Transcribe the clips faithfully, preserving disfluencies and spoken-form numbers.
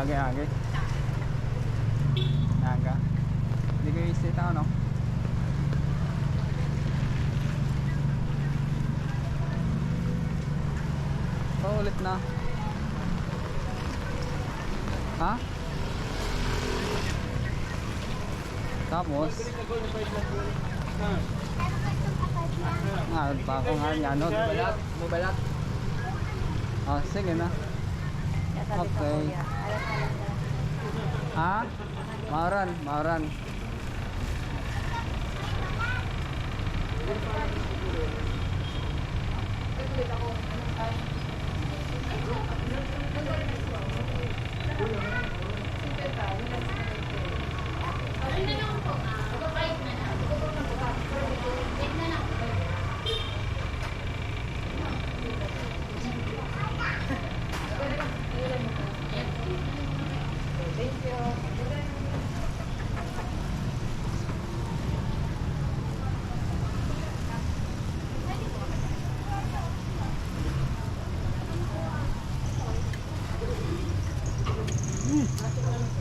Agi-agi. Naga. Hindi kayo isita, no? Paulit na. Ha? Tapos, ah, pa ako nga yan, no? Mubalat, mubalat. Ah, sige na. Okay. Ha? Mauran, mauran.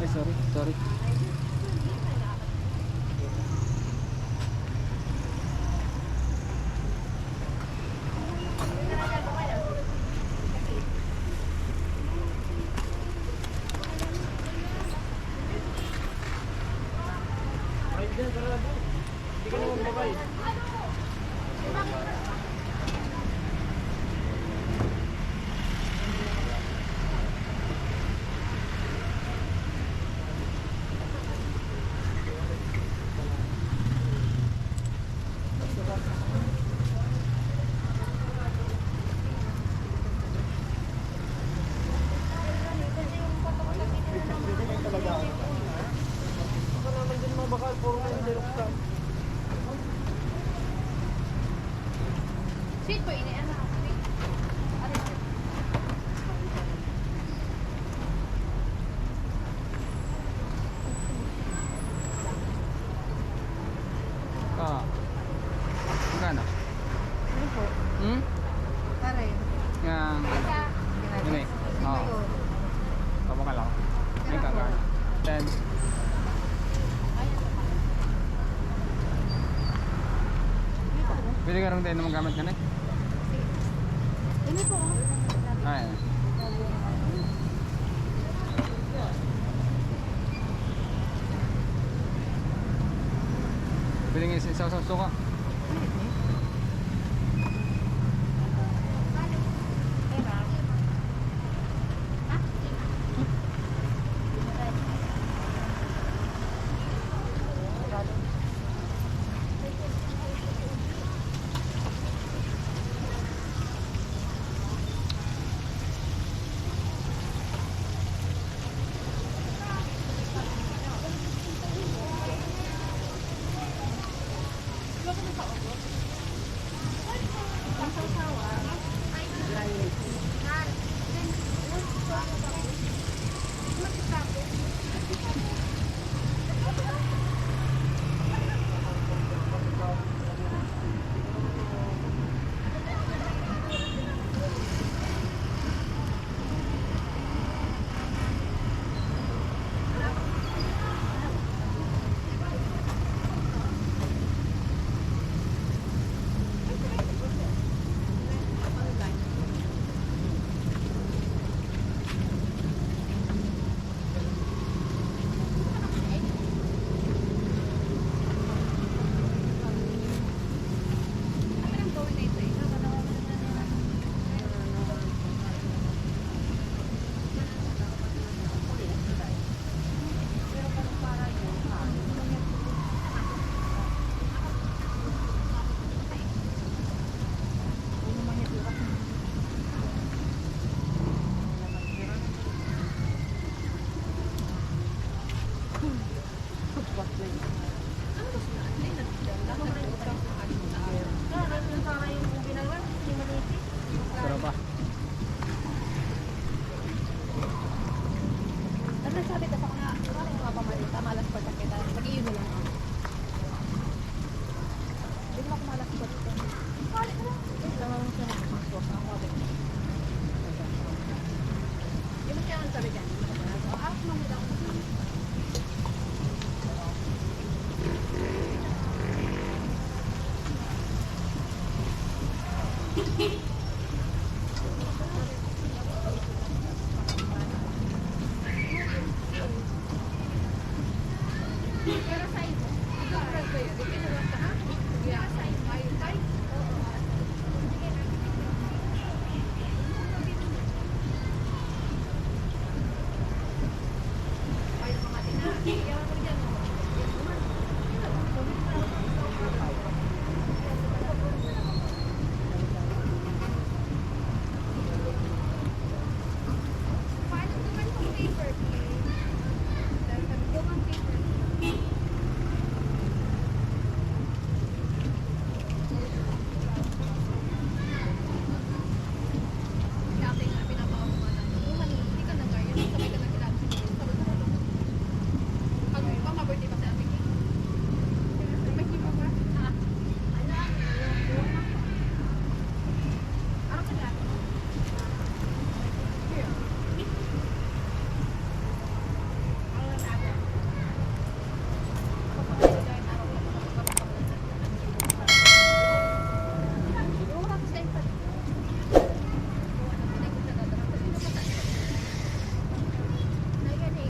Ay, sorry, sorry. Ay, dyan, sarado. Hindi ka naman babay. Sweet po ini, ano, sweet. Ano? Ah. Magkano? Ano po? Hmm? Pare. Yan. Isa. Yun eh. Oo. Tama ka lang. Ay, kaka. Ten. Pwede ka rin tayo na magamit ka na eh. Ini po. Ay. Pwede nga isa-, isa-, isa-, suka.